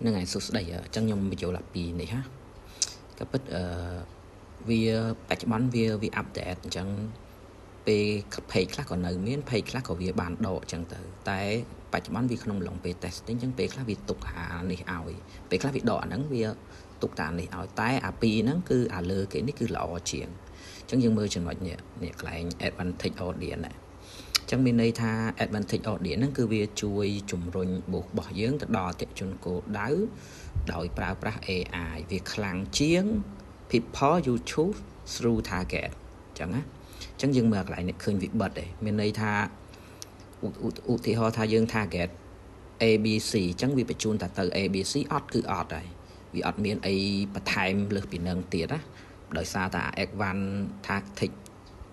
ហ្នឹងហើយសួស្តីអញ្ចឹងខ្ញុំបញ្ចូលអាពីនេះហាក៏ពិតអឺវាបច្ចុប្បន្នវា update អញ្ចឹងពេល page ខ្លះក៏នៅមាន page ខ្លះក៏វាបានដកអញ្ចឹងទៅតែបច្ចុប្បន្នវាក្នុងឡុងពេល testing អញ្ចឹងពេលខ្លះវាទុកអានេះឲ្យពេលខ្លះវាដកអាហ្នឹងវាទុកតានេះឲ្យតែអាពីរហ្នឹងគឺអាលើគេនេះគឺល្អជាងអញ្ចឹងយើងមើលចំណុចនេះនេះកន្លែង advantage audience ណាអញ្ចឹងមានន័យថា advantage audience ហ្នឹងគឺវាជួយជំរុញ boost របស់យើងទៅដល់អតិថិជនគោលដៅដោយប្រើប្រាស់ AI វាខ្លាំងជាង people you choose through target អញ្ចឹងណាអញ្ចឹងយើងមើលកន្លែងនេះឃើញវាបិទឯងមានន័យថាឧទាហរណ៍ថាយើង target ABC អញ្ចឹងវាបញ្ជូនតែទៅ ABC អត់គឺអត់ហើយវាអត់មានអីបន្ថែមលើសពីនឹងទៀតណាដោយសារតែ X1 tactic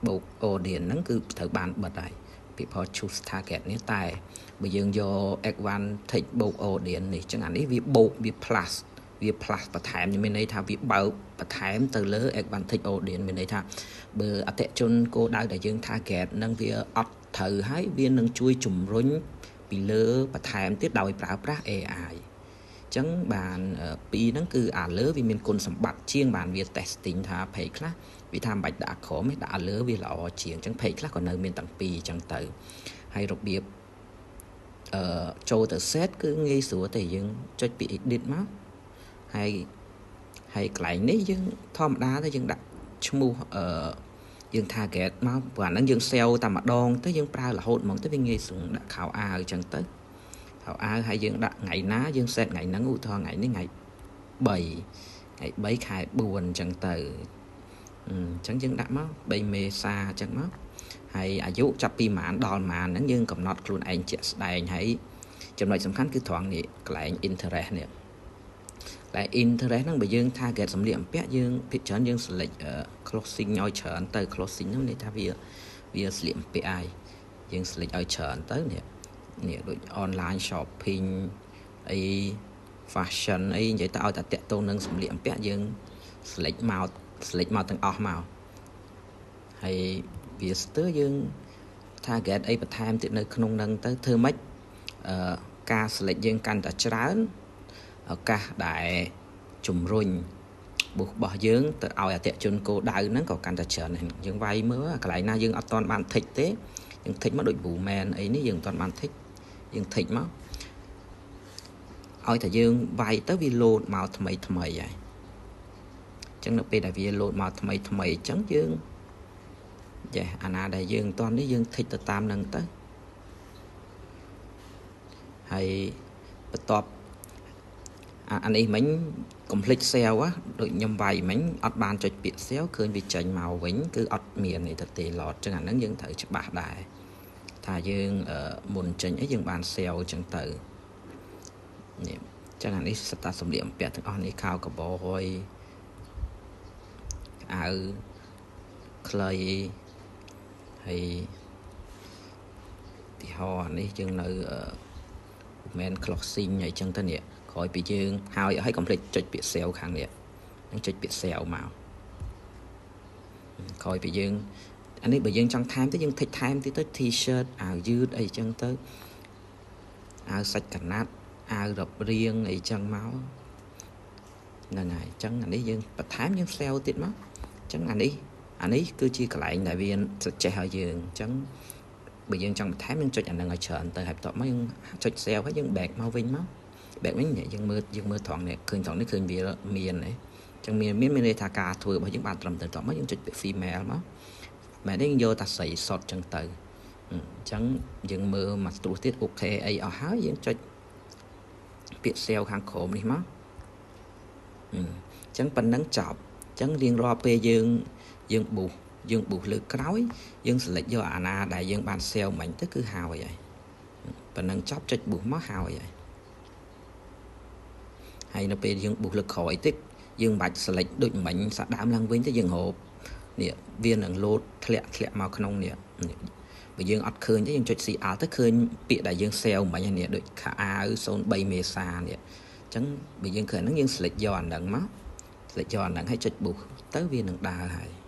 បូក audience ហ្នឹងគឺត្រូវបានបិទហើយ people choose target នេះតែបើយើងយក advantage បូក audience នេះអញ្ចឹងអានេះវាបូកវា plus វា plus បន្ថែមមានន័យថាវាបើកបន្ថែមទៅលើ advantage audience មានន័យថាបើអតិជនគោលដៅដែលយើង target នឹងវាអត់ត្រូវហើយវានឹងជួយជំរុញពីលើបន្ថែមទៀតដោយប្រើប្រាស់ AI ចឹងបានពីរហ្នឹងគឺអាលើវាមានគុណសម្បត្តិជាងបានវា testing ថា page ខ្លះវាថាមិនបាច់ដាក់ក្រោមទេដាក់លើវាល្អជាងអញ្ចឹង page ខ្លះក៏នៅមានទាំងពីរអញ្ចឹងទៅហើយរបៀបអឺចូលទៅ set គឺងាយស្រួលទេយើងចុចពី edit មកហើយហើយកន្លែងនេះយើងធម្មតាទៅយើងដាក់ឈ្មោះអឺយើង target មកព្រោះអាហ្នឹងយើង save តែម្ដងទៅយើងប្រើរហូតហ្មងទៅវាងាយស្រួលដាក់ខោអាវអញ្ចឹងទៅខោអាវហើយយើងដាក់ថ្ងៃណាយើង set ថ្ងៃហ្នឹងឧទាហរណ៍ថ្ងៃនេះថ្ងៃ3ថ្ងៃ3ខែ4អញ្ចឹងទៅអញ្ចឹងយើងដាក់មក3មេសាអញ្ចឹងមកហើយអាយុចាប់ពីប្រហែលដល់ប្រហែលហ្នឹងយើងកំណត់ខ្លួនឯងជាក់ស្ដែងហើយចំណុចសំខាន់គឺត្រង់នេះកន្លែង interest នេះតែ interest ហ្នឹងបើយើង target សម្លៀកបំពាក់យើងភាគច្រើនយើង select clothing ឲ្យច្រើនទៅ clothing ហ្នឹងន័យថាវាវាស្លៀកបំពាក់ហើយយើង select ឲ្យច្រើនទៅនេះនេះដូច online shopping អី fashion អីនិយាយទៅឲ្យតែតាក់ទងនឹងសម្លៀកបំពាក់យើង select មក select មកទាំងអស់មកហើយវាស្ទើរយើង target អីបន្ថែមទៀតនៅក្នុងនឹងទៅធ្វើម៉េចអឺការ select យើងកាន់តែច្រើនឱកាសដែលជំរុញ boost របស់យើងទៅឲ្យអតិជនគោលដៅហ្នឹងក៏កាន់តែច្រើនយើងវាយមើលកន្លែងណាយើងអត់ទាន់បាន tick ទេយើង tick មកដូច woman អីនេះយើងមិនទាន់បាន tick យើង tick មកឲ្យតែយើងវាយទៅវាលោតមកថ្មីថ្មីហើយអញ្ចឹងនៅពេលដែលវាលោតមកថ្មីថ្មីអញ្ចឹងយើងចេះអាណាដែលយើងមិនទាន់នេះយើង tick ទៅតាមនឹងទៅហើយបន្ទាប់អានេះមិញ complete save ដូចខ្ញុំវាយមិញអត់បានចុចពាក្យ save ឃើញវាចេញមកវិញគឺអត់មាននេះទៅទេ load ចឹងអាហ្នឹងយើងត្រូវច្បាស់ដែរថាយើងមុនចេញអីយើងបាន save ចឹងទៅនេះចឹងអានេះសត្វតាសម្លៀកបំពាក់ទាំងអស់នេះខោកបយអាវខ្លីហើយទីហោអានេះយើងនៅ men clothing អីចឹងទៅនេះក្រោយពីយើងហើយឲ្យកុំភ្លេចចុចពាក្យ save ខាងនេះនឹងចុចពាក្យ save មកក្រោយពីយើងអានេះបើយើងចង់ថែមទៅយើង tick ថែមទៀតទៅ T-shirt អាវយឺតអីចឹងទៅអាវសាច់កណាត់អាវរឹបរៀងអីចឹងមកហ្នឹងហើយអញ្ចឹងអានេះយើងបន្ថែមយើង save ទៀតមកអញ្ចឹងអានេះអានេះគឺជាកន្លែងដែលវា suggest ឲ្យយើងអញ្ចឹងបើយើងចង់បន្ថែមយើងចុចអានឹងឲ្យច្រើនទៅហើយបន្ទាប់មកយើងចុច save ហើយយើង back មកវិញមក back វិញយើងមើលយើងមើលត្រង់នេះឃើញត្រង់នេះឃើញវាមានទេអញ្ចឹងមានមានមានន័យថាការធ្វើរបស់យើងបានត្រឹមត្រូវតមកយើងចុចពាក្យ female មកមែនទេយើងយកតាស្រីសុតអញ្ចឹងទៅអញ្ចឹងយើងមើលមកស្ទុះទៀត OK អីអស់ហើយយើងចុចពាក្យ save ខាងក្រោមនេះមកអញ្ចឹងប៉ុណ្ណឹងចប់អញ្ចឹងរៀងរាល់ពេលយើងយើង boost យើង boost លើក្រោយយើង select យកអាណាដែលយើងបាន save មិញទៅគឺហើយហើយប៉ុណ្ណឹងចប់ចុច boost មកហើយហើយហើយនៅពេលយើង boost លើក្រោយតិចយើងមិនបាច់ select ដូចមិញសាដើមឡើងវិញទេយើងរកនេះវានឹងលោតធ្លាក់ធ្លាក់មកក្នុងនេះបើយើងអត់ឃើញទេយើងចុច CL ទៅឃើញពាក្យដែលយើង save មិញនេះដូចខោអាវ03មេសានេះអញ្ចឹងបើយើងឃើញហ្នឹងយើង select យកអាហ្នឹងមក select យកអាហ្នឹងហើយចុច boost ទៅវានឹងដើរហើយ។